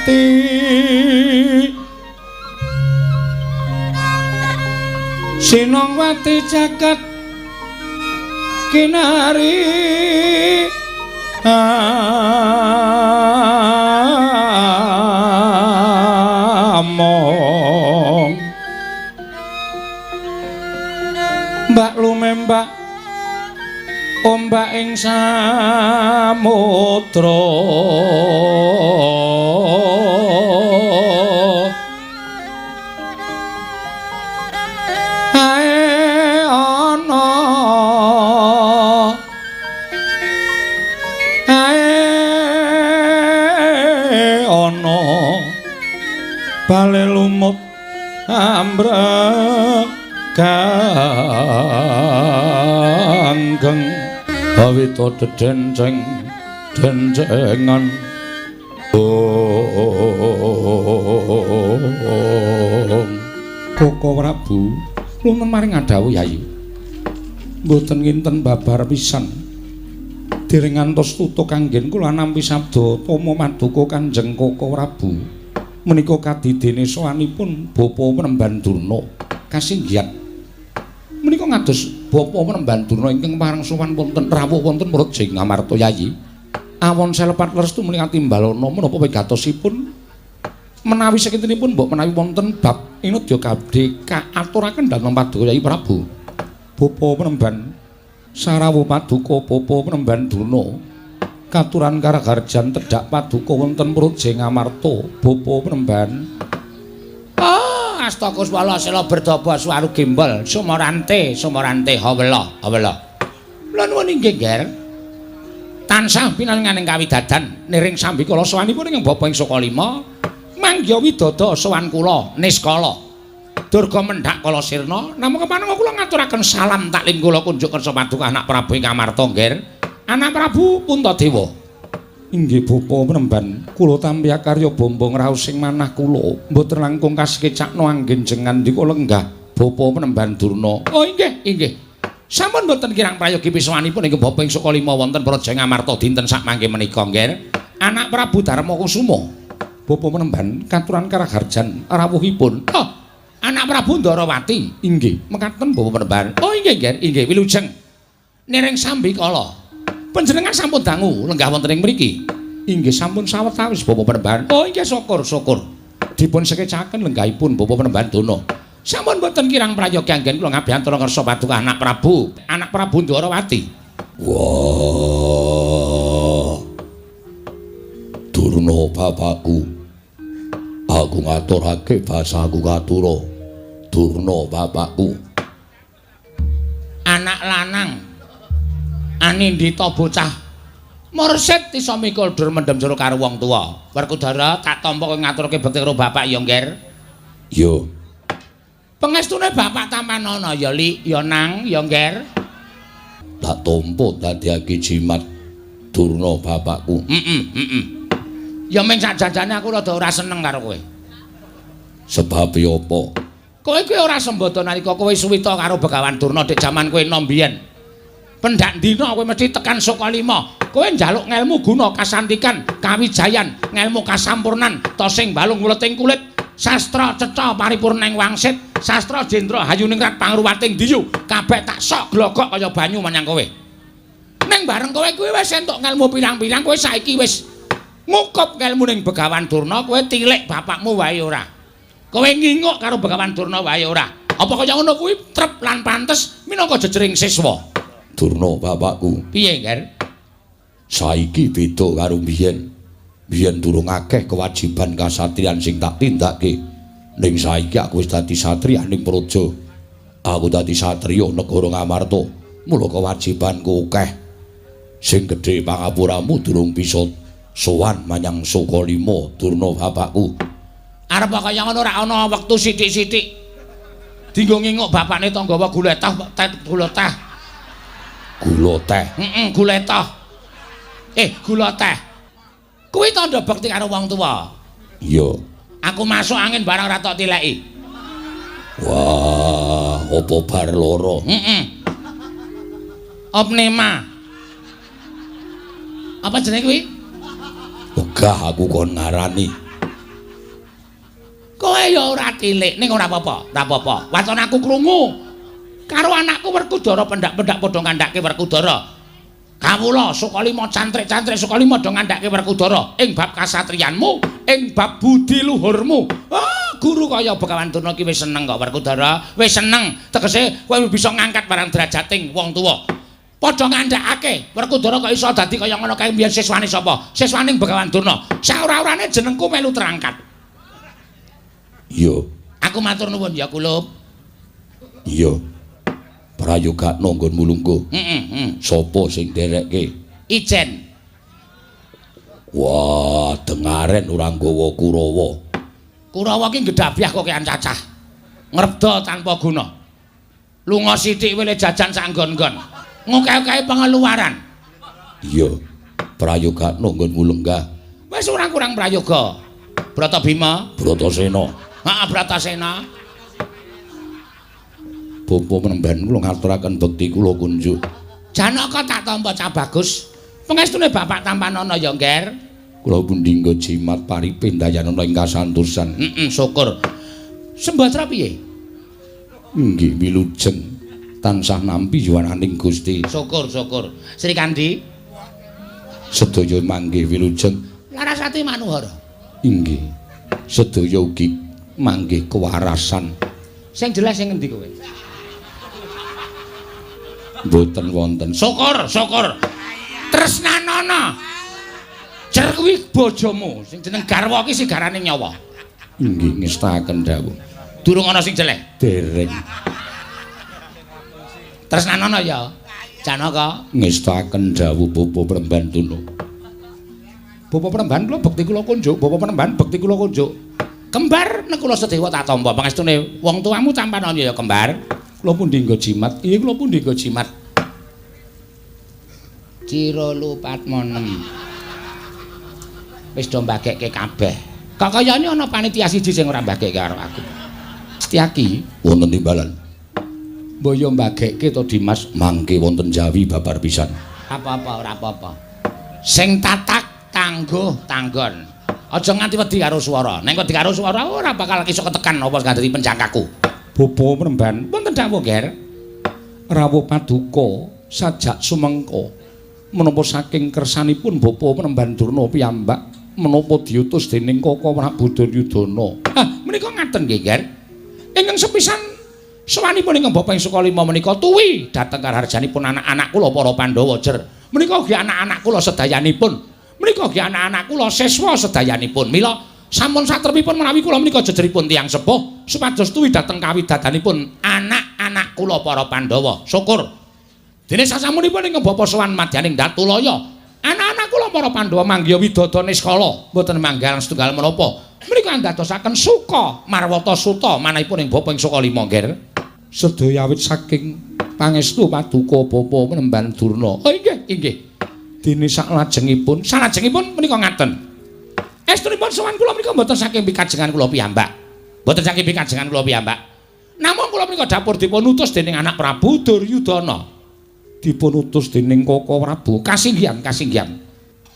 Sinongwati Sinongwati jagat kinari among Mbak lumembak ombak ing samudra ae ana ae ana bale lumut ambrek ganggeng awita dedenceng dencengan. Koko Prabu lumen maring adhawuh Yayi, mboten nginten babar pisan dereng ngantos tutuk anggen kula nampi sabda tama maduka Kanjeng Koko Prabu menika kadidene sowanipun Bapa Penemban Durna kasinggihan. Menika ngados Bapa Penemban Durna ingkang pareng sowan wonten rawuh wonten Praja Ngamarta Yayi. Awon selepat restu menika timbalana menapa wigatosipun menawi sakintenipun mbok menawi wonten bab inedya kabeh kaaturaken dhateng Paduka Yayi Prabu. Bapa Penemban sarawuh paduka Bapa Penemban Durna katuran karaharjan tedhak paduka wonten Praja Ngamarta Bapa Penemban. Astakuswala sela berdaba swaru gembel sumorante sumorante hawela hawela. Kula nuwun inggih Nger. Tansah pinaringaning kawidadan niring sambikala sowanipun ing Bapa ing Sukalima mangya widada sowan kula niskala. Durga mendhak kala sirna namung kepanenga kula ngaturaken salam taklim kula kunjuk kersa paduka anak Prabu ing Ngamarta Nger. Anak Prabu Puntadewa. Inggih Bapa Penemban, kula tampi akarya bombong raos sing manah kula mboten langkung kasekecakno anggen jenengan ndika lenggah Bapa Penemban Durna. Oh inggih, inggih. Sampun mboten kirang prayogi pisowanipun ing Bapa ing Sukalima wonten Praja Ngamarta dinten sakmangke menika Nger. Anak Prabu Darma Kusuma. Bapa Penemban katuran karaharjan rawuhipun. Oh, anak Prabu Ndarawati. Inggih, mekaten Bapa Penemban. Oh inggih Nger, inggih wilujeng. Niring sambikala. Panjenengan sampun dangu lenggah wonten ing mriki. Inggih sampun sawetawis Bapak Penemban. Oh inggih syukur syukur. Dipun sekecaken lenggahipun Bapak Penemban Durna. Sampun boten kirang prayogi anggen kula ngabiyantara ngersa paduka anak Prabu, anak Prabu Ndarawati. Wah. Durna bapakku. Aku ngaturake basaku katura. Durna bapakku. Anak lanang anindita bocah mursid iso mikul dur mendem jero karo wong tuwa. Werkudara tak tampa kowe ngaturke bekti karo bapak ya, Ngger. Yo. Pengestune bapak tampanana ya, Lik, ya Nang, ya Ngger. Tak tampa dadiake jimat Durna bapakku. Heeh, heeh. Ya ming sakjajane aku rada ora seneng karo kowe. Sebab apa? Kowe kuwi ora sembada nalika kowe suwita karo Begawan Durna dik jaman kowe enom biyen. Pendak dina kowe mesti tekan Sukalima. Kowe njaluk ngelmu guna kasantikan, kawijayan, ngelmu kasampurnan, tosing balung wleting kulit, sastra ceca paripurna ing wangsit, sastra jendra hayuningrat pangruwating diyu, kabeh tak sok glogok kaya banyu menyang kowe. Ning bareng kowe kuwi wis entuk ngelmu pirang-pirang, kowe saiki wis ngukup ngelmu ning Begawan Durna, kowe tilik bapakmu wae ora. Kowe nginguk karo Begawan Durna wae ora. Apa kaya ngono kuwi trep lan pantes minangka jejering siswa? Durna bapakku. Piye, Nger? Saiki beda karo biyen. Biyen durung akeh kewajiban kasatriyan sing tak tindakake. Ning saiki aku wis dadi satriya ning praja. Aku dadi satriya negara Ngamarta. Mula kewajibanku akeh. Sing gedhe pangapuramu durung bisa sowan menyang Sukalima, Durna bapakku. Arep kaya ngono ora ana wektu sithik-sithik. Dinggo nginguk bapakne to nggawa gula teh, gula teh. Gula teh. Heeh, gula teh. Gula teh. Kuwi tandha bekti karo wong tuwa. Iya. Aku masuk angin barang ora tok tileki. Wah, apa bar loro? Heeh. Opnema. Apa jenenge kuwi? Wegah aku kon ngarani. Kowe ya ora tilik ning ora apa-apa, ora apa-apa. Waton aku krungu. Karo anakku Werkudara pendak-pendak padha ngandhake Werkudara. Kawula Sukalima cantrik-cantrik Sukalima do ngandhake Werkudara ing bab kasatriyanmu, ing bab budi luhurmu. Ah, guru kaya Begawan Durna ki wis seneng kok Werkudara, wis seneng. Tegese kowe bisa ngangkat barang derajating wong tuwa. Padha ngandhakake Werkudara kok iso dadi kaya ngono kae mbiyen siswane sapa? Siswane Begawan Durna. Saora-orane jenengku melu terangkat. Iya. Aku matur nuwun ya Kulup. Iya. Prayogakno nggonmu lungguh. Heeh. Sapa sing nderekke? Ijen. Wah, dengaren ora nggawa Kurawa. Kurawa ki gedhabyah kok kean cacah. Ngrebda tanpa guna. Lunga sithik wele jajan sak nggon-nggon. Ngokeh-okehi pengeluaran. Iya. Prayogakno nggonmu lenggah. Wis ora kurang prayoga. Brata Bima, Bratasena. Heeh, Bratasena. Bapa Penemban kula ngaturaken bekti kula kunjuk. Janaka tak tampa cah bagus. Pengestune bapak tampanana ya, Ngger. Kula pundi nggo jimat paripe ndayanana ing kasantosan. Heeh, syukur. Sembadra piye? Nggih, wilujeng tansah nampi yuwananing Gusti. Syukur, syukur. Sri Kandi sedaya manggih wilujeng. Larasati Manuhara. Inggih. Sedaya ugi manggih kewarasan. Sing jelas sing ngendi kowe? Mboten wonten. Syukur, syukur. Tresnanana. Jer kuwi bojomu sing jeneng garwa ki sigarane nyawa. Inggih, ngestakaken dawuh. Durung ana sing jeleh. Dereng. Tresnanana ya. Janaka ngestakaken dawuh Bapa Premban Tuna. Bapa Premban kula bekti kula kunjuk, Bapa Premban bekti kula kunjuk. Kembar Nekula Sadewa tak tampa pangestune wong tuamu tampanana ya kembar. Kula pundi nggo jimat? Iya kula pundi nggo jimat. Cirolu patmonem. Wis do mbagekke kabeh. Kok kayane ana panitia siji sing ora mbagekke karo aku. Setyaki wonten timbalan. Mbaya mbagekke to Dimas mangke wonten Jawi babar pisan. Apa-apa ora apa-apa. Sing tatak tangguh tanggon. Aja nganti wedi karo swara. Nek wedi karo swara ora bakal iso ketekan apa sing dadi penjangkaku. Bapa Premban wonten dawuh, Ger. Rawuh paduka sajak sumengka menapa saking kersanipun Bapa Premban Durna piyambak menapa diutus dening Kaka Prabu Duryudana. Ah, menika ngaten nggih, Ger. Ingkang sepisan sowanipun ingkang Bapa ing Sukalima menika tuwi dhateng karaharjanipun anak-anak kula para Pandhawa, Jer. Menika ugi anak-anak kula sedayanipun. Menika ugi anak-anak kula siswa sedayanipun. Mila sampun satrepipun menawi kula menika jejeripun tiyang sepuh supados tuwi dhateng kawidadanipun anak-anak kula para Pandhawa. Syukur. Dene sasampunipun ingkang Bapa sowan madyaning Datulaya, anak-anak kula para Pandhawa manggiha widada niskala, mboten manggal setunggal menapa. Menika andadosaken suka marwata suta manahipun ing Bapa ing Sukalima, Nger. Sedaya awit saking pangestu paduka Bapa Penemban Durna. Oh inggih, inggih. Dene saklajengipun, salajengipun menika ngaten. Estunipun sowan kula menika mboten saking pikajengan kula piyambak. Mboten saking pikajengan kula piyambak. Namung kula menika dapur dipun utus dening anak Prabu Duryudana. Dipun utus dening Kaka Prabu. Kasinggihan, kasinggihan.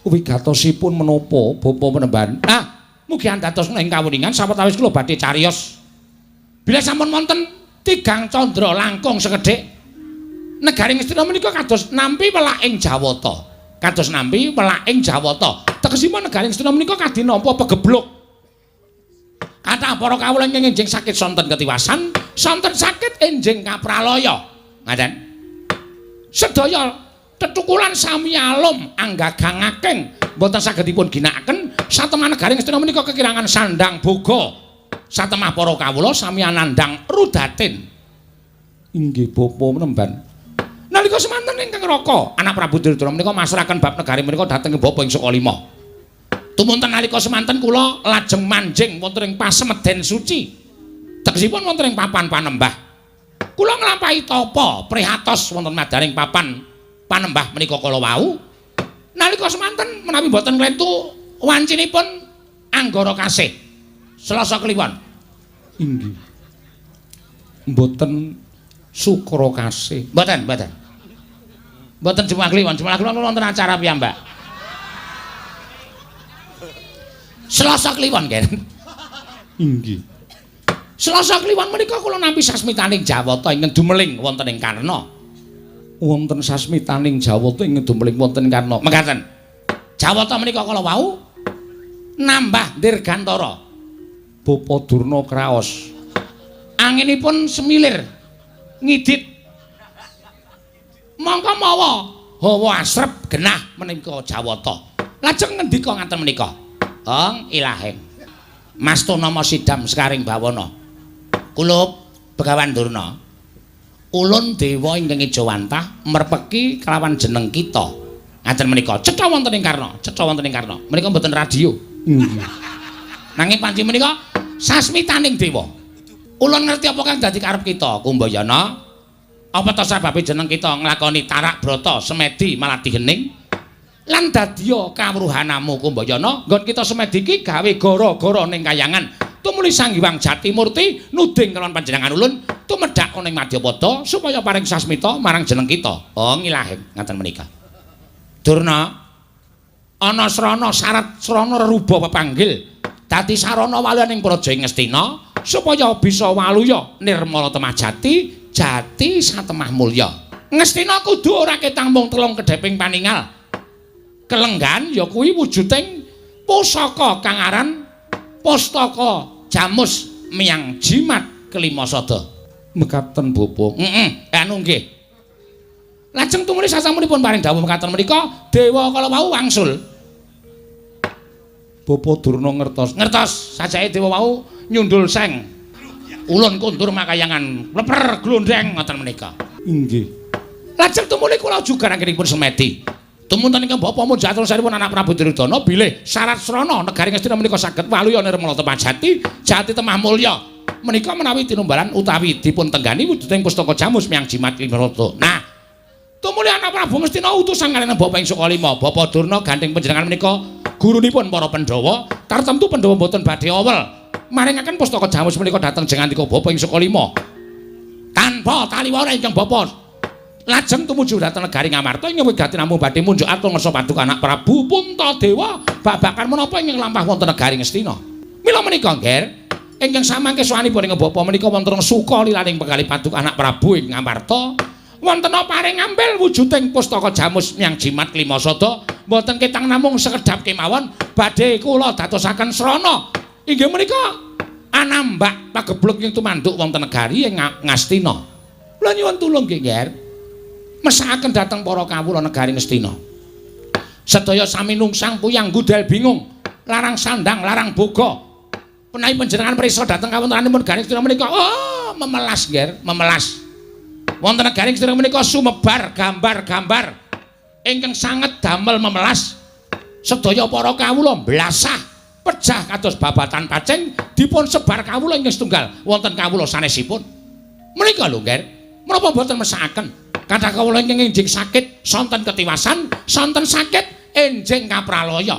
Wigatosipun menapa Bapa Penemban? Ah, mugi andados ing kawuningan sawetawis kula badhe cariyos. Bilih sampun wonten tigang candra langkung sekedhik negari Ngastina menika kados nampi welaking Jawata. Kados nampi welaking Jawata. Tegesipun negari Ngastina menika kadinampa pegebluk. Kathah para kawula ingkang enjing sakit sonten ketiwasan, sonten sakit enjing kapralaya. Ngaten. Sedaya tetukulan sami alum anggagangaking mboten saged dipun ginakaken satemah negari Ngastina menika kekirangan sandang boga. Satemah para kawula sami anandhang rudatin. Inggih Bapa Penemban. Nalika semanten ingkang Raka, anak Prabu Duryudana menika masrahaken bab negari menika dhateng Bapa ing Sukalima. Tumunten nalika semanten kula lajeng manjing wonten ing pasemeden suci. Tegesipun wonten ing papan panembah. Kula nglampahi tapa prihatos wonten madaring papan panembah menika kala wau. Nalika semanten menawi mboten klentu wancinipun anggara kasih. Selasa Kliwon. Inggih. Mboten sukra kasih. Mboten, mboten. Mboten Jumat Kliwon, Jumat Kliwon wonten acara piyambak. Selasa Kliwon, Ken. Inggih. Selasa Kliwon menika kula nampi sasmitaning Jawata ingkang dumeling wonten ing Karna. Wonten sasmitaning Jawata ingkang dumeling wonten Karna. Mekaten. Jawata menika kala wau nambah dirgantara. Bapa Durna kraos. Anginipun semilir ngidit. Mongko mawa hawa asrep genah menika Jawata. Lajeng ngendika ngaten menika. Ong ilahing. Masto nama sidam sekaring bawana. Kulup Begawan Durna. Ulun dewa ingkang ejawantah merpeki kelawan jeneng kita. Ngaten menika. Cetha wonten ing Karna, cetha wonten ing Karna. Menika mboten radio. Nggih. Nanging panci menika sasmitaning dewa. Ulun ngerti apa kang dadi karep kita, Kumbayana. Apa ta sababe jeneng kita nglakoni tarak brata semedi malati hening? Lan dadya kawruhanamu Kumbayana, nggon kita semedi iki gawe gara-gara ning kayangan. Tumuli Sang Hyang Jatimurti nuding kelawan panjenengan ulun tumedhak ana ing madyapada supaya paring sasmita marang jeneng kita. Oh ngilahing ngaten menika. Durna ana srana syarat srana reruba pepanggil dadi sarana waluyaning praja ing Ngastina supaya bisa waluya nirmala temah jati, jati satemah mulya. Ngastina kudu ora ketang mung telung kedheping paningal. Kelenggan ya kuwi wujuding pusaka kang aran Pustaka Jamus Miang Jimat Kelima Sada. Mekaten Bapa. Heeh, anu nggih. Lajeng tumuli sasampunipun paring dawuh mekaten menika, dewa kala wau wangsul. Bapa Durna ngertos. Ngertos, sajake dewa wau nyundul seng. Ulun kundur makayangan, leper glondeng ngoten menika. Inggih. Lajeng tumuli kula juga anggenipun semedi. Tumunten ingkang bapa munjatul saripun anak Prabu Duryudana bilih syarat srana negari Ngastina menika saged waluya nirmala temah jati, jati temah mulya. Menika menawi tinumbalan utawi dipun tenggani wujuding pustaka Jamus Miang Jimat Limarada. Nah, tumuli anak Prabu Ngastina utusan kaliyan Bapak ing Sukalima, Bapak Durna gandeng panjenengan menika gurunipun para Pandhawa, tartemtu Pandhawa mboten badhe awel maringaken pustaka Jamus menika dhateng jengantika Bapak ing Sukalima. Tanpa taliwara ingkang bapa lajeng tumuju dhateng negari Ngamarta ing wigati namung badhe munjuk atur ngersa paduka anak Prabu Puntadewa babagan menapa ingkang lampah wonten negari Ngastina. Mila menika Ngger, ingkang samangke sowanipun ing bapa menika wonten suka lilaning penggalih paduka anak Prabu ing Ngamarta wonten paring ngambil wujuding pustaka Jamus Miang Jimat Klima Sada mboten ketang namung sekedhap kemawon badhe kula dadosaken srana inggih menika anambak pageblug ing tumanduk wonten negari ing Ngastina. Kula nyuwun tulung nggih Ngger, mesakaken dhateng para kawula negari Ngastina. Sedaya sami nungsang puyang gudel bingung, larang sandang, larang boga. Menawi panjenengan prisa dhateng kawontenanipun negari Ngastina menika, oh, memelas Ngger, memelas. Wonten negari Ngastina menika sumebar gambar-gambar ingkang sanget damel memelas. Sedaya para kawula blasah pejah kados babatan pacing dipun sebar kawula ingkang setunggal wonten kawula sanesipun. Menika lho Ngger, menapa mboten mesakaken? Kathah kawula ingkang enjing sakit sonten ketiwasan, sonten sakit enjing kapralaya.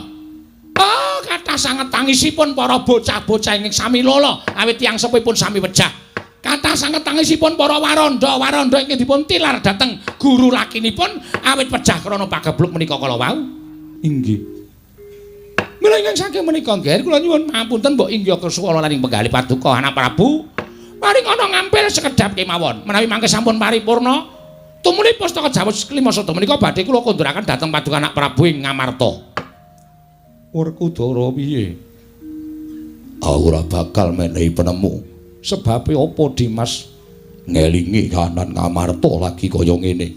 Oh, kathah sanget tangisipun para bocah-bocah ingkang sami lala awit tiyang sepuhipun sami wejah. Kathah sanget tangisipun para waranda-waranda ingkang dipun tilar dhateng guru lakinipun awit pejah krana pagebluk menika kala wau. Inggih. Mila ingkang saking menika Ngger, kula nyuwun pangapunten mbok inggih kesuwala laring penggalih paduka anak Prabu. Paring ana ngampil sekedhap kemawon. Menawi mangke sampun paripurna, tumuli pustaka Jamus Klima Sada menika badhe kula konduraken dhateng paduka anak Prabu ing Ngamarta. Werkudara piye? Aku ora bakal menehi penemu. Sebabe apa Dimas? Ngelingi kahanan Ngamarta lagi kaya ngene.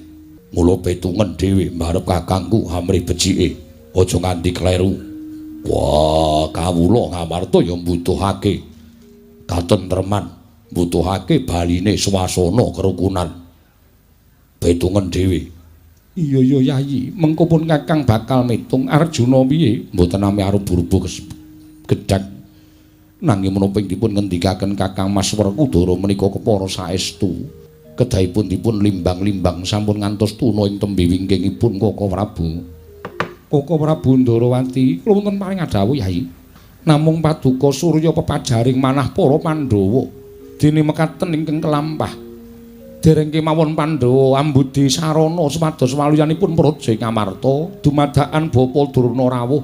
Mula petungen dhewe mbarep kakangku amrih becike. Aja nganti kleru. Wah, kawula Ngamarta ya mbutuhake katentreman, mbutuhake baline swasana kerukunan. Petungen dhewe. Iya iya Yayi, mengko pun Kakang bakal mitung Arjuna piye? Mboten nami arep burbu gedhak. Nanging menapa ing dipun ngendikaken Kakang Mas Werkudara menika kepara saestu. Kedahipun dipun limbang-limbang sampun ngantos tuna ing tembe wingkingipun Kaka Prabu. Kaka Prabu Ndarawati, kula wonten paring dawuh Yayi. Namung paduka surya pepajaring manah para Pandhawa. Dene mekaten ingkang kelampah. Dereng kemawon Pandhawa ambudi sarana supados waluyanipun praja ing Ngamarta dumadakan Bapa Durna rawuh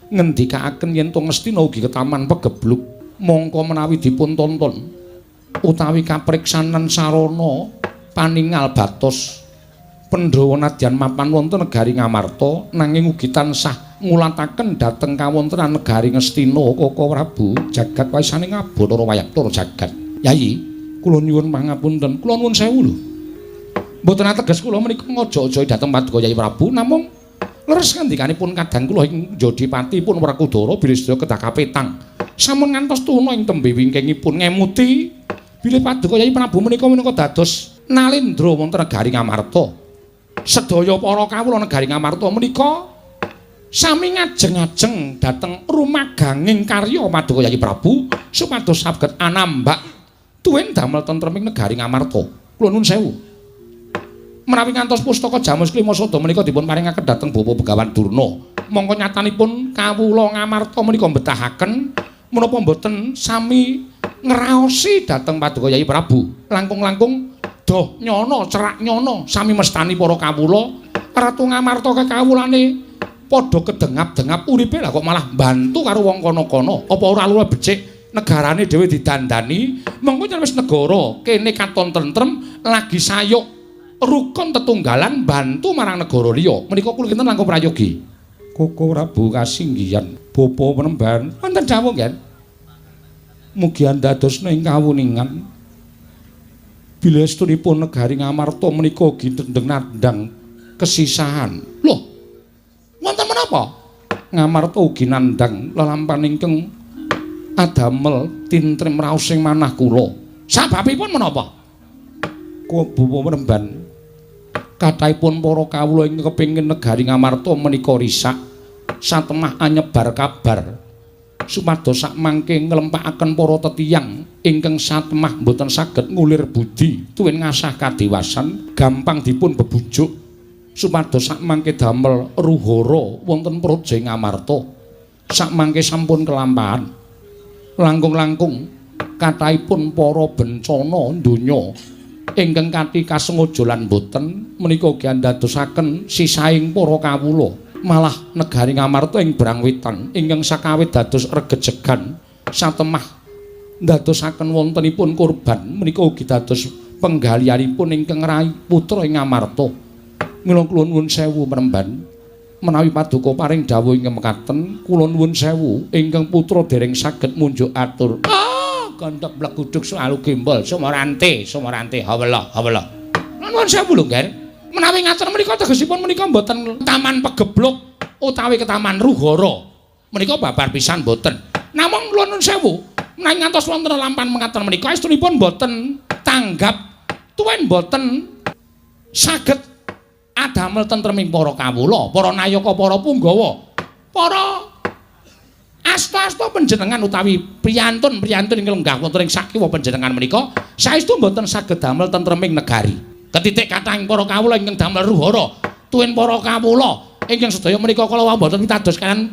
ngendikaaken yen to Ngastina ugi ketaman pegebluk mongko menawi dipun tonton Utawi kapriksanan sarana paningal batos Pandhawa nadyan mapan wonten negari Ngamarta nanging ugi tansah ngulataken dhateng kawontenan negari Ngastina. Koko Prabu, jagat waisane Bathara wayah tur jagat. Yayi, kula nyuwun pangapunten, kula nuwun sewu lho. Mboten ateges kula menika ngaja-ajahi dhateng Paduka Yayi Prabu, namung leres ngendikanipun kadang kula ing Jodipati pun Werkudara bilih sedaya kedah kapetang. Sampun ngantos tuna ing tembe wingkingipun ngemuti bilih Paduka Yayi Prabu menika minangka dados nalendra wonten negari Ngamarta. Sedaya para kawula negari Ngamarta menika sami ngajeng-ajeng dhateng rumaganging karya Paduka Yayi Prabu supados saged anambak tuwin damel tentreming negari Ngamarta. Kula nuwun sewu. Menawi ngantos pustaka Jamus Klima Sada menika dipun paringaken dhateng Bapak Begawan Durna, mongko nyatanipun kawula Ngamarta menika mbetahaken menapa mboten sami ngraosi dhateng Paduka Yayi Prabu. Langkung-langkung doh nyono cerak nyono sami mestani para kawula. Ratu Ngamarta kekawulane padha kedengap-dengap uripe, lah kok malah bantu karo wong kono-kono. Apa ora luwih becik negarane dhewe didandani? Mengko yen wis negara kene katon tentrem lagi sayuk rukun tetunggalan bantu marang negara liya. Menika kula kinten langkung prayogi. Koko Prabu kasinggihan bapa penemban wonten dawuh nggih. Mugi andadosna ing kawuningan bilih estunipun negari Ngamarta menika ugi tendheng nandhang kesisahan. Lho, wonten menapa? Ngamarta ugi nandhang lelampahan ingkang adamel tintrem raos ing manah kula. Sababipun menapa? Kula bapa penemban, kathahipun para kawula ingkang kepengin negari Ngamarta menika risak satemah anyebar kabar supados sakmangke nglempakaken para tetiyang ingkang satemah mboten saged ngulir budi tuwin ngasah kadewasan gampang dipun bebujuk supados sakmangke damel ruhara wonten praja Ngamarta. Sakmangke sampun kelampahan. Langkung-langkung kathahipun para bencana donya ingkang kanthi kasengaja lan boten menika ugi andadosaken sisaing para kawula. Malah negari Ngamarta ing Brangwetan ingkang sakawit dados regejegan satemah ndadosaken wontenipun korban menika ugi dados penggalihanipun ingkang rai putra ing Ngamarta. Mila kula nuwun sewu mremban, menawi paduka paring dawuh ingkang mekaten, kula nuwun sewu ingkang putra dereng saged munjuk atur. Ah, gondok bleguduk selalu gembol sumorante sumorante hawela hawela. Nuwun sewu lho, Ngger. Menawi ngaten menika tegesipun menika mboten taman pegebluk utawi ketaman ruhara. Menika babar pisan mboten. Namung kula nuwun sewu, menawi ngantos wonten lelampahan mekaten menika estunipun mboten tanggap tuwin mboten saged adamel tentreming para kawula, para nayaka, para punggawa, para asta-asta panjenengan utawi priyantun-priyantun ingkang lenggah wonten ing sakiwa panjenengan menika saestu mboten saged damel tentreming negari. Ketitik kathahing para kawula ingkang damel ruhara tuwin para kawula ingkang sedaya menika kala wau mboten pitados kaliyan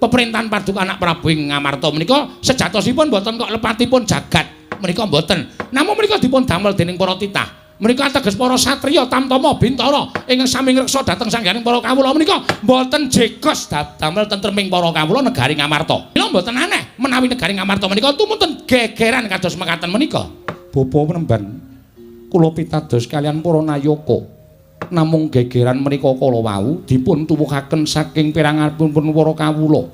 peperintahan Paduka Anak Prabu ing Ngamarta menika sejatosipun mboten kok lepatipun jagat menika mboten. Namung menika dipun damel dening para titah. Menika ateges para satriya tamtama bintara ingkang sami ngreksa dhateng sangganing para kawula menika mboten jekos damel tentreming para kawula negari Ngamarta. Mila mboten aneh menawi negari Ngamarta menika tumunten gegeran kados mekaten menika. Bapa penemban, kula pitados kaliyan para nayaka. Namung gegeran menika kala wau dipun tuwuhaken saking peranganipun para kawula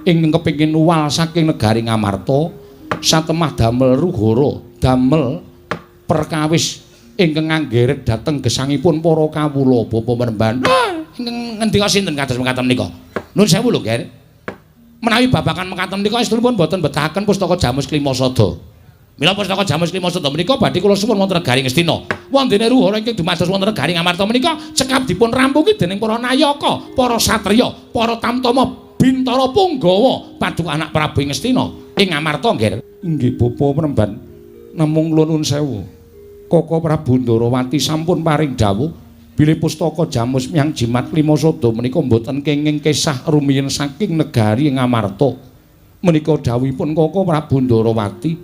ingkang kepengin uwal saking negari Ngamarta satemah damel ruhara, damel perkawis ingkang anggeret dhateng gesangipun para kawula. Bapa penemban, ingkang ngendika sinten kados mekaten menika? Nuwun sewu lho, Ngger. Menawi babagan mekaten menika estunipun mboten betahaken pustaka Jamus Klima Sada. Mila pustaka Jamus Klima Sada menika badhe kula suwun wonten negari Ngastina. Wondene ruhara ingkang dumados wonten negari Ngamarta menika cekap dipun rampungi dening para nayaka, para satriya, para tamtama bintara punggawa Paduka Anak Prabu Ngastina ing Ngamarta, Ngger. Inggih Bapa penemban, namung kula nuwun sewu. Koko Prabu Ndarawati sampun paring dawuh bilih pustaka Jamus Miang Jimat Klima Sada menika mboten kenging kesah rumiyin saking negari Ngamarta. Menika dawuhipun Koko Prabu Ndarawati.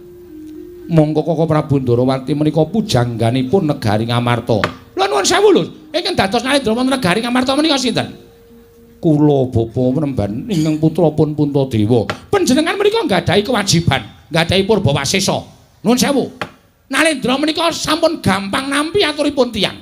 Monggo Koko Prabu Ndarawati menika pujangganipun negari Ngamarta. Lha nuwun sewu lho, ingkang dados nalendra wonten negari Ngamarta menika sinten? Kula Bapa penemban ingkang putra pun Puntadewa. Panjenengan menika nggadahi kewajiban, nggadahi purbawasesa. Nuwun sewu. Nalendra menika sampun gampang nampi aturipun tiyang.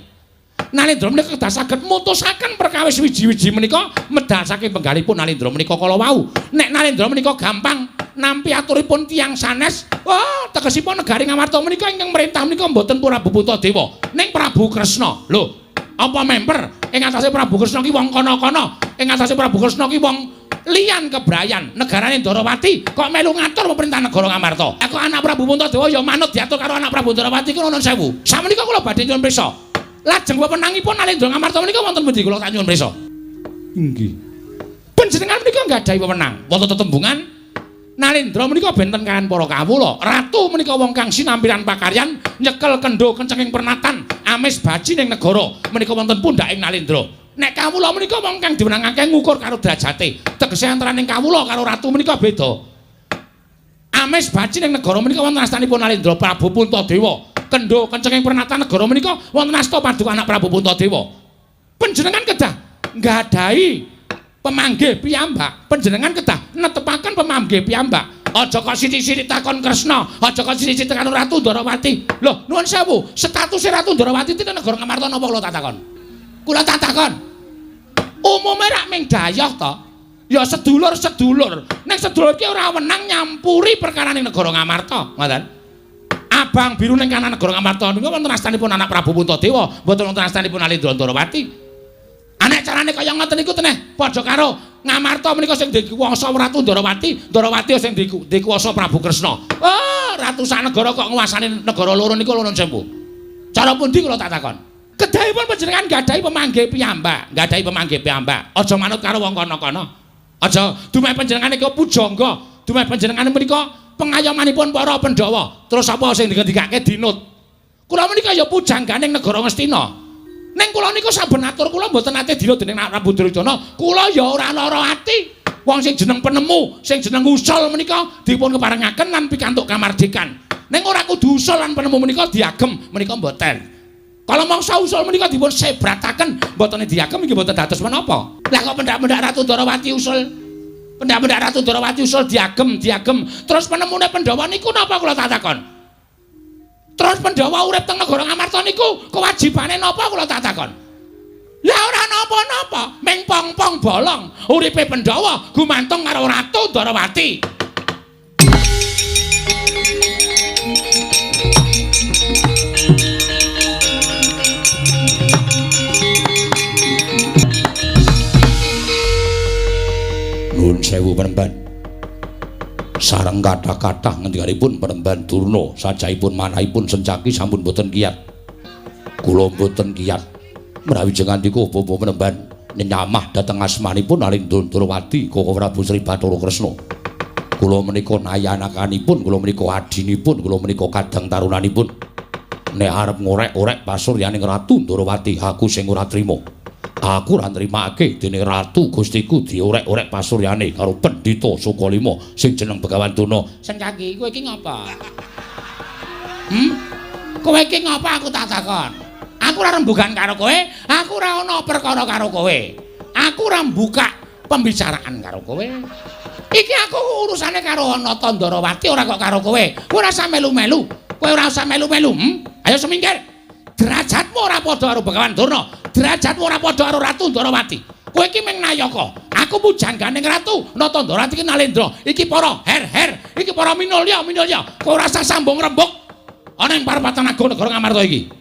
Nalendra menika kedah saged mutusaken perkawis wiji-wiji menika medal saking penggalipun Nalendra menika kala wau. Nek Nalendra menika gampang nampi aturipun tiyang sanes, wah tegesipun negari Ngamarta menika ingkang merintah menika mboten Prabu Puntadewa, ning Prabu Kresna. Lho, apa memper ing atase Prabu Kresna ki wong kono-kono, ing atase Prabu Kresna ki wong liyan kebrayan negarane Ndorowati kok melu ngatur pemerintah negara Ngamarta. Aku anak Prabu Puntadewa ya manut diatur karo anak Prabu Ndorowati ku nuwun sewu. Samenika kula badhe nyuwun pirsa. Lajeng wewenangipun Nalendra Ngamarta menika wonten pundi kula tak nyuwun pirsa? Inggih. Panjenengan menika nggadahi wewenang wonten tetembungan Nalendra menika benten kaliyan para kawula. Ratu menika wong kang sinampiran pakaryan nyekel kendho kencenging pernatan amis baji ning negara menika wonten pundhaking Nalendra. Nek kawula menika wong kang diwenangake ngukur karo derajate. Tegese antaraning kawula karo ratu menika beda. Amis baci ning negara menika wonten astanipun Nalendra Prabu Puntadewa. Kendho kencenging pernatan negara menika wonten asta paduka anak Prabu Puntadewa. Panjenengan kedah nggadahi pemanggih piyambak. Panjenengan kedah netepaken pemanggih piyambak. Aja kok sithik-sithik takon Kresna, aja kok sithik-sithik takon Ratu Ndorowati. Lho, nuwun sewu, statuse Ratu Ndorowati teng negara Ngamarta napa kula tak takon? Kula tak takon. Umume rak ming dayoh to. Ya sedulur-sedulur. Ning sedulur ki ora wenang nyampuri perkara ning negara Ngamarta, ngoten. Abang biru ning kanan negara Ngamarta niku wonten astanipun anak Prabu Puntadewa, mboten wonten astanipun Nalendra Ndorowati. Anek carane kaya ngoten niku teneh padha karo Ngamarta menika sing dikuwasa Ratu Ndorowati, Ndorowati sing dikuwasa Prabu Kresna. Oh, ratusan negara kok nguasani negara loro niku nuwun sewu. Cara pundi kula tak takon? Kedahipun panjenengan nggadahi pemanggih piyambak, nggadahi pemanggih piyambak. Aja manut karo wong kono-kono. Aja dumeh panjenengan niku pujangga, dumeh panjenengan menika pengayomanipun para Pandhawa. Terus apa sing dingendikake dinut. Kula menika ya pujangganing negara Ngastina. Ning kula niku saben atur kula mboten nate dinut dening Prabu Duryudana. Kula ya ora lara ati. Wong sing jeneng penemu, sing jeneng usul menika dipun keparengaken lan pikantuk kamardikan. Ning ora kudu usul lan penemu menika diagem, menika mboten. Kalau mangsa usul menika dipun sebrataken, mboten diagem iki mboten dados menapa. Lah kok pendak-pendak Ratu Ndorowati usul, pendak-pendak Ratu Ndorowati usul diagem, diagem. Terus penemune Pandhawa niku napa kula tak takon? Terus Pandhawa urip teng negara Ngamarta niku kewajibane napa kula tak takon? Lah ora napa-napa, ming pong-pong bolong uripe Pandhawa gumantung karo Ratu Ndorowati. Nuwun sewu Panembahan. Sareng kathah-kathah ngendikanipun Panembahan Durna, sajaipun manahipun Sencaki sampun boten kiyat. Kula boten kiyat. Menawi jengandika bapa Panembahan nyamah dhateng asmanipun Nalendra Ndorowati Koko Prabu Sri Bathara Kresna. Kula menika nayanakanipun, kula menika adinipun, kula menika kadang tarunanipun. Nek arep ngorek-orek pasuryaning Ratu Ndorowati, aku sing ora trima. Aku ora nrimake dene ratu Gustiku diorek-orek pasuryane karo Pendhita Sukalima sing jeneng Begawan Durna. Sencaki, kowe iki ngapa? Kowe iki ngapa aku tak takon? Aku ora rembugan karo kowe, aku ora ana perkara karo kowe. Aku ora mbuka pembicaraan karo kowe. Iki aku urusane karo Nata Ndorowati ora kok karo kowe. Kowe ora usah melu-melu. Kowe ora usah melu-melu. Ayo semingkir. Derajatmu ora padha karo Begawan Durna. Derajatmu ora padha karo Ratu Ndorowati. Kowe iki mung nayaka. Aku pujangganing ratu Nata Ndorowati iki Nalendra. Iki para her-her, iki para minulya-minulya. Kowe ora usah sambung rembug ana ing parapatan agung negara Ngamarta iki.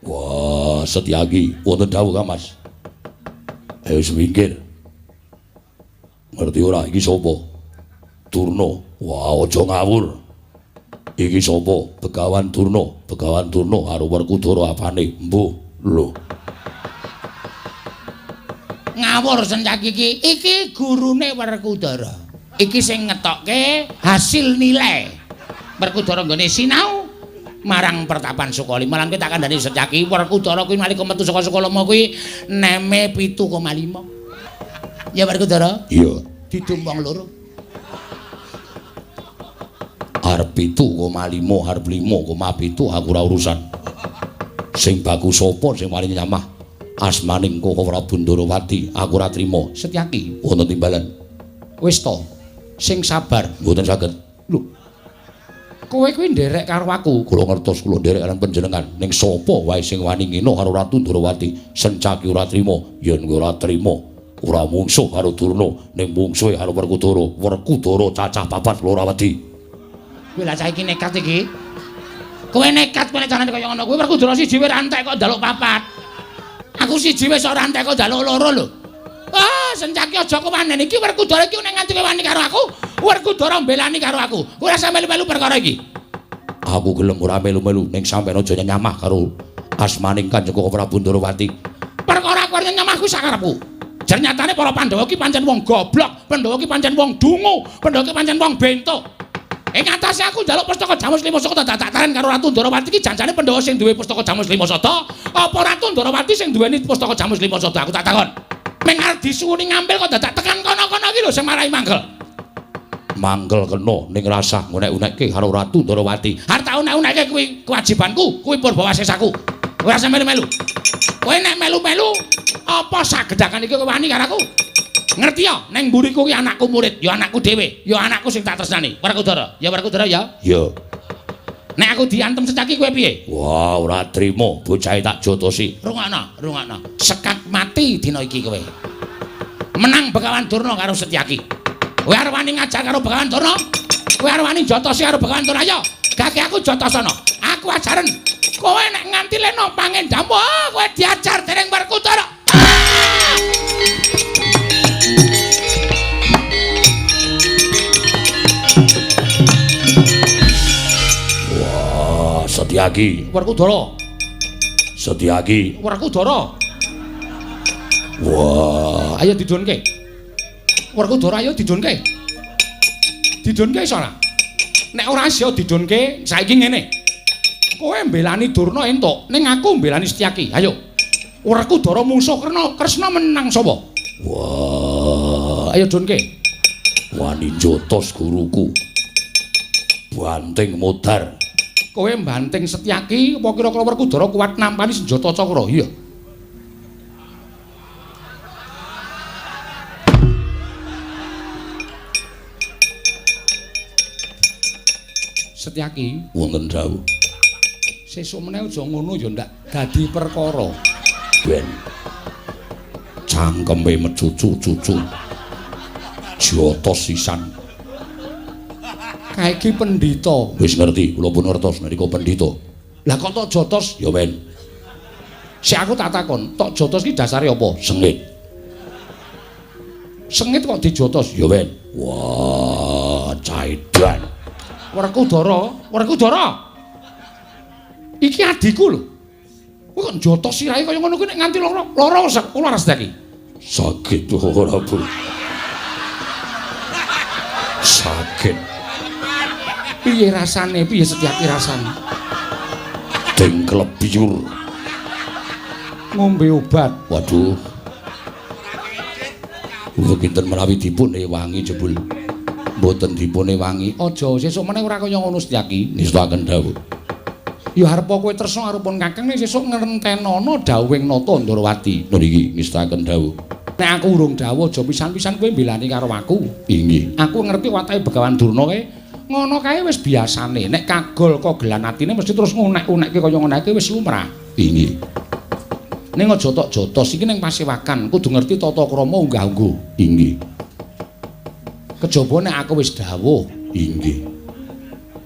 Wah, Setyaki, wonten dawuh Kang Mas. Ayo semingkir. Ngerti ora iki sapa? Durna. Wah, aja ngawur. Iki sapa? Begawan Durna. Begawan Durna karo Werkudara apane? Mbuh, lho. Ngawur Sencaki iki. Iki gurune Werkudara. Iki sing ngetokke hasil nilai. Werkudara nggone sinau marang pertapan Sukalima. Lan tak kandhani Sencaki, Werkudara kuwi nalika metu saka Sukalima kuwi neme 7,5. Ya Werkudara? Iya. Didum wong loro. Arep 7,5, arep 5,7 aku ora urusan. Sing bagus sapa sing paling nyamah? Asmaning Koko Prabu Ndorowati, aku ora trima. Setyaki, wonten timbalan. Wis to, sing sabar. Mboten saged. Lho. Kowe kuwi nderek karo aku. Kula ngertos kula nderek karo panjenengan. Ning sapa wae sing wani ngino karo Ratu Ndrawati, Sencaki ora trima, yen ora trima ora mungsuh karo Durna, ning mungsuhe karo Werkudara. Werkudara cacah papat ora wedi. Kowe lah saiki nekat iki. Kowe nekat kowe carane kaya ngono kuwi. Werkudara siji wis entek kok njaluk papat. Aku siji wis ora entek kok njaluk loro lho. Ah, Sencaki aja kewanen iki. Werkudara iki nek nganti kowe wani karo aku, Werkudara mbelani karo aku. Kowe ora melu-melu perkara iki. Aku gelem ora melu-melu, ning sampeyan aja nyamah karo asmaning Kanjeng Koko Prabu Ndrawati. Perkara aku arep nyamah kuwi sakarepku. Jernyatane para Pandhawa ki pancen wong goblok, Pandhawa ki pancen wong dungu, Pandhawa ki pancen wong bento. Ing atase aku njaluk pustaka Jamus Lima Sata dadak taren karo Ratu Ndrawati ki janjane Pandhawa sing duwe pustaka Jamus Lima Sata, apa Ratu Ndrawati sing duweni pustaka Jamus Lima Sata? Aku tak takon. Meng arep disuwuni ngambil kok dadak tekan kono-kono iki lho sing marai mangkel. Mangkel kena ning rasah ngunek-unekke karo Ratu Ndrawati. Arep tak unek-unekke kuwi kewajibanku, kuwi purbawasesaku. Ora usah melu-melu. Kowe nek melu-melu apa sagedhakan iki kowe wani karo aku? Ngerti ya, neng mburiku ki anakku murid, ya anakku dhewe, ya anakku sing tak tresnani. Werkudara, ya Werkudara ya. Ya. Nek aku diantem Setyaki kowe piye? Wah, ora trima, bocahe tak jotosi. Rungokno, rungokno. Sekak mati dina iki kowe. Menang Begawan Durna karo Setyaki. Kowe arep wani ngajar karo Begawan Durna? Kowe arep wani jotosi karo Begawan Durna? Ayo, gage aku jotosono. Aku ajaren. Kowe nek nganti leno pangendamu, kowe diajar dening Werkudara. Wah, Setyaki. Werkudara. Setyaki. Werkudara. Wah, ayo didunke. Werkudara ayo didunke. Didunke iso ora? Nek ora iso didunke, saiki ngene. Kowe mbelani Durna entuk, ning aku mbelani Setyaki. Ayo. Werkudara mungsuh Kresna, Kresna menang sapa? Wah, ayo dunke. Wani jotos guruku. Banting modar. Kowe mbanting Setyaki apa kira-kira Werkudara kuat nampani senjata cakra? Iya. Setyaki, wonten dawuh. Sesuk meneh aja ngono ya ndak dadi perkara. Ben cangkeme mecucu-cucu. Jotos sisan. Kae iki pendhita. Wis ngerti, kula pun ngertos nalika pendhita. Lah kok tok jotos? Ya men. Sik aku tak takon, tok jotos ki dasare apa? Sengit. Sengit kok dijotos? Ya men. Wah, caidan. Werkudara, Werkudara. Iki adikku lho. Kowe kok njotos sirahe kaya ngono kuwi nek nganti lara, lara ora Setyaki. Sakit ora, Bu. Sakit. Piye rasane? Piye Setyaki rasane? Dengklep biur. Ngombe obat. Waduh. Kinten menawi dipun ewangi jebul. Mboten dipun ewangi. Aja sesuk meneh ora kaya ngono Setyaki. Nistakaken dawuh. Ya arep kowe tresna karo pun kakang ning sesuk ngrentenono dawuhing Nata Ndrawati. Niki nistakaken dawuh. Nek aku urung dawuh aja pisan-pisan kowe mbelani karo aku. Inggih. Aku ngerti watake Begawan Durna kae ngono kae wis biasane. Nek kagol kogelan atine mesti terus ngunek-unekke kaya ngono kae wis lumrah. Inggih. Ning aja tok jotos iki ning pasewakan kudu ngerti tata krama unggah-ungguh. Inggih. Kejaba nek aku wis dawuh. Inggih.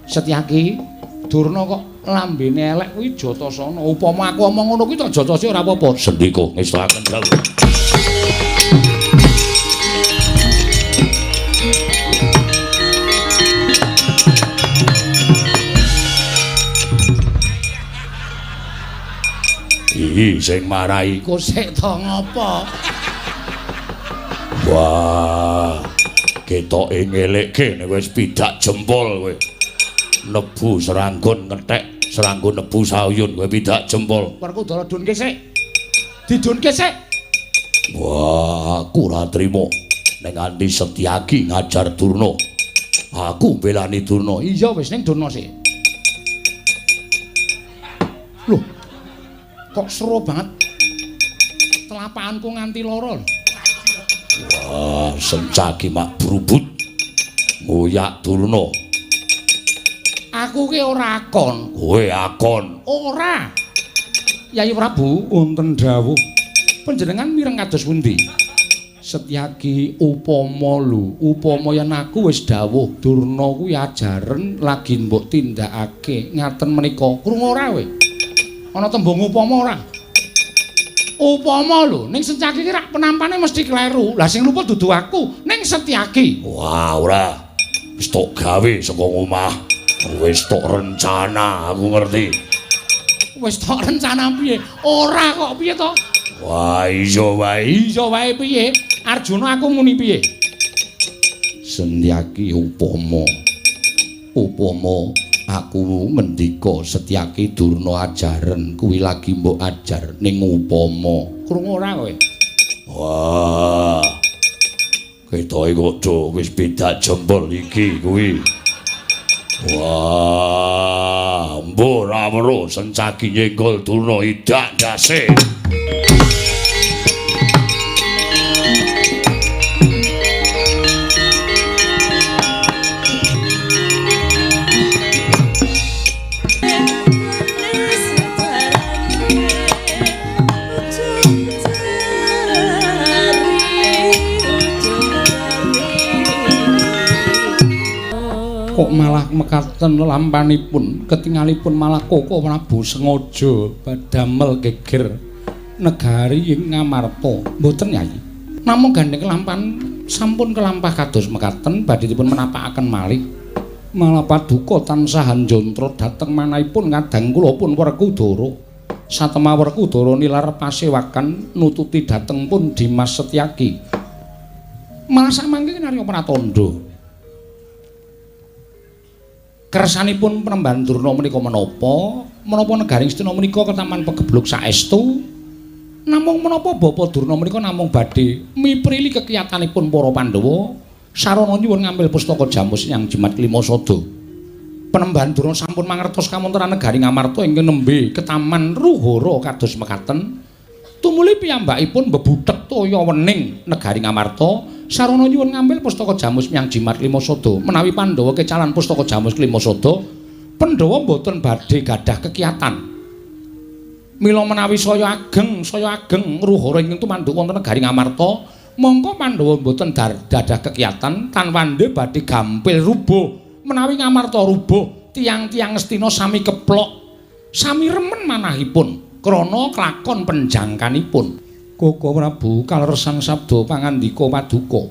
Setyaki, Durna kok lambene elek kuwi jotosana. Upama aku omong ngono kuwi tak jotosi ora apa-apa. Sendika ngestakaken dawuh. Iki sing marai kok sik to ngopo? Wah, ketoke ngelekke nek wis pidak jempol kowe. Nebu seranggon ngethek, seranggon nebu sayun kowe pidak jempol. Werkudara dunke sik. Didunke sik. Wah, aku ora trimo nek nganti Setyaki ngajar Durna. Aku mbelani Durna. Iya wis ning Durna sik. Loh. Kok seru banget. Telapakanku nganti lara lho. Wah, Sencaki mak brubut. Ngoyak Durna. Aku ki ora akon. Kowe akon. Ora. Yayi Prabu, wonten dawuh. Panjenengan mireng kados pundi? Setyaki upama lho, upama yen aku wis dawuh Durna kuwi ajaren lagi mbok tindakake ngaten menika. Krungu ora kowe? Ana tembung upama ora? Upama lho, ning Setyaki ki rak penampane mesti kleru. Lah sing luput dudu aku, ning Setyaki. Wah, ora. Wis tok gawe saka omah. Wis tok rencana, aku ngerti. Wis tok rencana piye? Ora kok piye to? Wah, iya wae. Iya wae piye? Arjuna aku muni piye? Setyaki upama. Upama aku ngendika Setyaki Durna ajaren kuwi lagi mbok ajar ning upama. Krungu ora kowe? Wah. Ketoke kok do wis beda jempol iki kuwi. Wah, mbuh ora weruh Sencaki nyenggol Durna idak ndase. Kok malah mekaten lampanipun, ketingalipun malah Koko Prabu sengaja badamel geger negari ing Ngamarta. Mboten Yayi. Namung gandeng kelampan sampun kelampah kados mekaten badhe dipun menapakaken malih. Malah paduka tansah njontra dhateng manahipun kadang kula pun Werkudara. Satemah Werkudara nilar pasewakan nututi dhateng pun Dimas Setyaki. Malah samangke kinarya pratandha. Kersanipun Penemban Durna menika menapa? Menapa negaring Astina menika ketaman pegebluk saestu? Namung menapa Bapa Durna menika namung badhe miprili kekiyatanipun para Pandhawa sarana nyuwun ngambil pustaka Jamus yang Jimat Klima Sada. Penemban Durna sampun mangertos kawontenan negari Ngamarta ingkang nembe ketaman Ruhara kados mekaten. Tumuli piyambakipun mbebuthek toya wening negari Ngamarta sarana nyuwun ngambil pustaka Jamus yang Jimat Klima Sada. Menawi Pandhawa kecalan pustaka Jamus Klima Sada, Pandhawa mboten badhe gadah kekiyatan. Mila menawi saya ageng Ruhara ingkang tumanduk wonten negari Ngamarta, mongko Pandhawa mboten dadah kekiyatan tan wande badhe gampil rubuh. Menawi Ngamarta rubuh, tiyang-tiyang Astina sami keplok, sami remen manahipun krana klakon penjangkanipun. Koko Prabu kaleresan sabda pangandika paduka.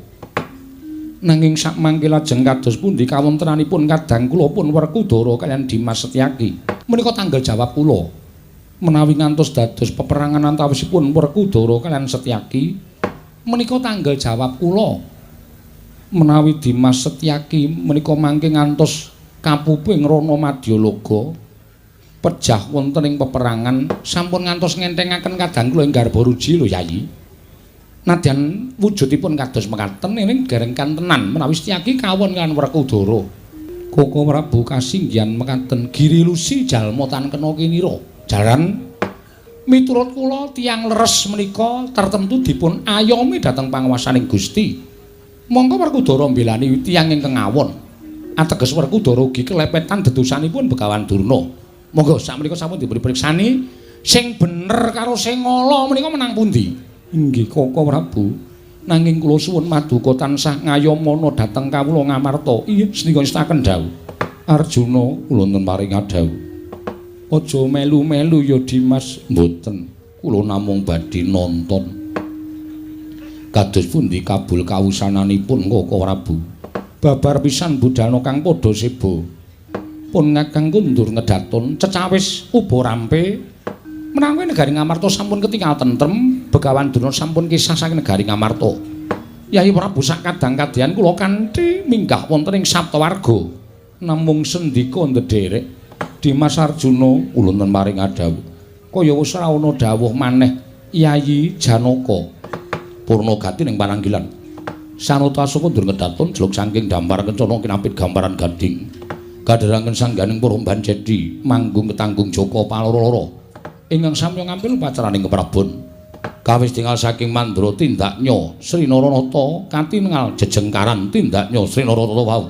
Nanging sakmangke lajeng kados pundi kawontenanipun kadang kula pun Werkudara kaliyan Dimas Setyaki. Menika tanggal jawab kula. Menawi ngantos dados peperangan antawisipun Werkudara kaliyan Setyaki, menika tanggal jawab kula. Menawi Dimas Setyaki menika mangke ngantos kapuping Rana Madyalaga pejah wonten ing peperangan sampun ngantos ngentengaken kadang kula ing Garbaruji lho Yayi. Nadyan wujudipun kados mekaten ning dereng kantenan menawi Setyaki kawon kan Werkudara. Koko Prabu kasinggihan mekaten girilusi jalma tan kena kinira. Jaran miturut kula tiyang leres menika tertentu dipun ayomi dhateng panguwasaning Gusti. Mongko Werkudara mbelani tiyang ingkang awon. Ateges Werkudara ugi kelepetan dedosanipun Begawan Durna. Monggo sakmenika sampun dipun priksani sing bener karo sing ala menika menang pundi? Inggih Koko Prabu. Nanging kula suwun maduka tansah ngayomana dhateng kawula Ngamarta. Iya sendika ngestaken dawuh. Arjuna kula wonten paring dawuh. Aja melu-melu ya Dimas. Mboten. Kula namung badhe nonton. Kados pundi kabul kawusananipun Koko Prabu? Babar pisan budalna kang padha seba. Pun ngakang kundur ngedaton cecawis uba rampe menawi negari Ngamarta sampun ketingal tentrem. Begawan Durna sampun kisah saking negari Ngamarta. Yayi Prabu sak kadang kadyan kula kanthi minggah wonten ing Saptawarga. Namung sendika ndederek Dimas Arjuna kula wonten paring dawuh. Kaya wis ora ana dawuh maneh Yayi Janaka. Purna gati ning pananggilan. Sanata Asoka ndur ngedaton jeluk saking dampar kencana kinapit gambaran gading. Kadherangen sangganing para banjedi manggung ketanggung Joko paloro-loro ingkang samya ngampil upacaraning keprabon. Kawis tingal saking mandra tindaknya Sri Naranata katingal jejengkaran tindaknya Sri Naranata wau.